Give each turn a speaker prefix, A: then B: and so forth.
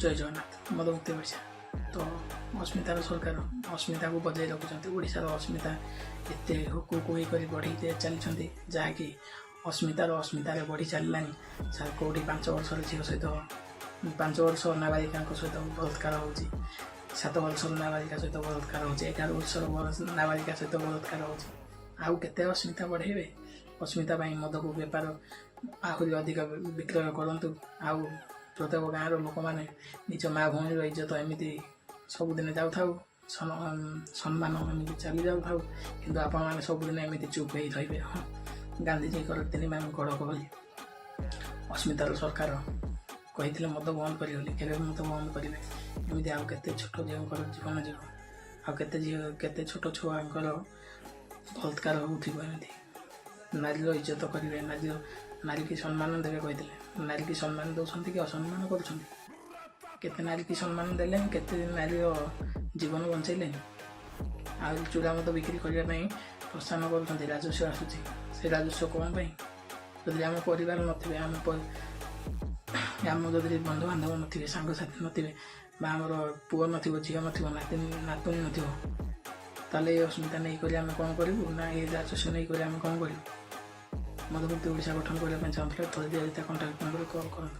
A: ଜୟ ଜଗନ୍ନାଥ। ମଦମୁକ୍ତି ଓଡ଼ିଶା। ତ ଅସ୍ମିତାର ସରକାର ଅସ୍ମିତାକୁ ବଜାଇ ରଖୁଛନ୍ତି। ଓଡ଼ିଶାର ଅସ୍ମିତା ଏତେ ହୁକୁ ହୁକୁ ହେଇକରି ବଢ଼େଇ ଚାଲିଛନ୍ତି, ଯାହାକି ଅସ୍ମିତାର ଅସ୍ମିତାରେ ବଢ଼ି ଚାଲିଲାଣି ସାର୍। କେଉଁଠି 5 ବର୍ଷର ଝିଅ ସହିତ, 5 ବର୍ଷ ନାବାଳିକାଙ୍କ ସହିତ ବଳାତ୍କାର ହେଉଛି, 7 ବର୍ଷର ନାବାଳିକା ସହିତ ବଳାତ୍କାର ହେଉଛି, 11 ବର୍ଷର ନାବାଳିକା ସହିତ ବଳାତ୍କାର ହେଉଛି। ଆଉ କେତେ ଅସ୍ମିତା ବଢ଼େଇବେ? ଅସ୍ମିତା ପାଇଁ ମଦକୁ ବେପାର ଆହୁରି ଅଧିକ ବିକ୍ରୟ କରନ୍ତୁ। ଆଉ ପ୍ରତ୍ୟେକ ଗାଁର ଲୋକମାନେ ନିଜ ମା ଭଉଣୀର ଇଜ୍ଜତ ଏମିତି ସବୁଦିନ ଯାଉଥାଉ, ସମ୍ମାନ ଏମିତି ଚାଲି ଯାଉଥାଉ, କିନ୍ତୁ ଆପଣମାନେ ସବୁଦିନ ଏମିତି ଚୁପ୍ ହେଇ ରହିବେ। ହଁ, ଗାନ୍ଧିଜୀଙ୍କର ତିନି ମାନ କଡ଼କ ଭଳି ଅସ୍ମିତାର ସରକାର କହିଥିଲେ ମଦ ବନ୍ଦ କରିବେ ବୋଲି। କେବେ ମଦ ବନ୍ଦ କରିବେ? ଏମିତି ଆଉ କେତେ ଛୋଟ ଝିଅଙ୍କର ଜୀବନ ଯିବ? ଆଉ କେତେ ଝିଅ, କେତେ ଛୋଟ ଛୁଆଙ୍କର ବଳାତ୍କାର ହେଉଥିବ ଏମିତି? ନାରୀର ଇଜ୍ଜତ କରିବେ, ନାରୀକି ସମ୍ମାନ ଦେବେ କହିଥିଲେ। ନାରୀକି ସମ୍ମାନ ଦେଉଛନ୍ତି କି ଅସମ୍ମାନ କରୁଛନ୍ତି? କେତେ ନାରୀକି ସମ୍ମାନ ଦେଲେଣି? କେତେ ନାରୀର ଜୀବନ ବଞ୍ଚେଇଲେଣି? ଆଉ ଚୋରା ମଦ ବିକ୍ରି କରିବା ପାଇଁ ପ୍ରୋତ୍ସାହନ କରୁଛନ୍ତି। ରାଜସ୍ୱ ଆସୁଛି, ସେ ରାଜସ୍ୱ କ'ଣ ପାଇଁ? ଯଦି ଆମ ପରିବାର ନଥିବେ, ଆମ ଯଦି ବନ୍ଧୁବାନ୍ଧବ ନଥିବେ, ସାଙ୍ଗସାଥି ନଥିବେ ବା ଆମର ପୁଅ ନଥିବ, ଝିଅ ନଥିବ, ନାତିନି ନାତୁଣୀ ନଥିବ, ତାହେଲେ ଏ ଅସ୍ମିତା ନେଇକରି ଆମେ କ'ଣ କରିବୁ ନା ଏ ରାଜସ୍ୱ ନେଇକରି ଆମେ କ'ଣ କରିବୁ? ମଦମୁକ୍ତି ଓଡ଼ିଶା ଗଠନ କରିବା ପାଇଁ ଚାହୁଁଥିଲେ ତଳେ ଦିଆଯାଇଥିବା କଣ୍ଟାକ୍ଟ ନମ୍ବରରେ କଲ୍ କରନ୍ତୁ।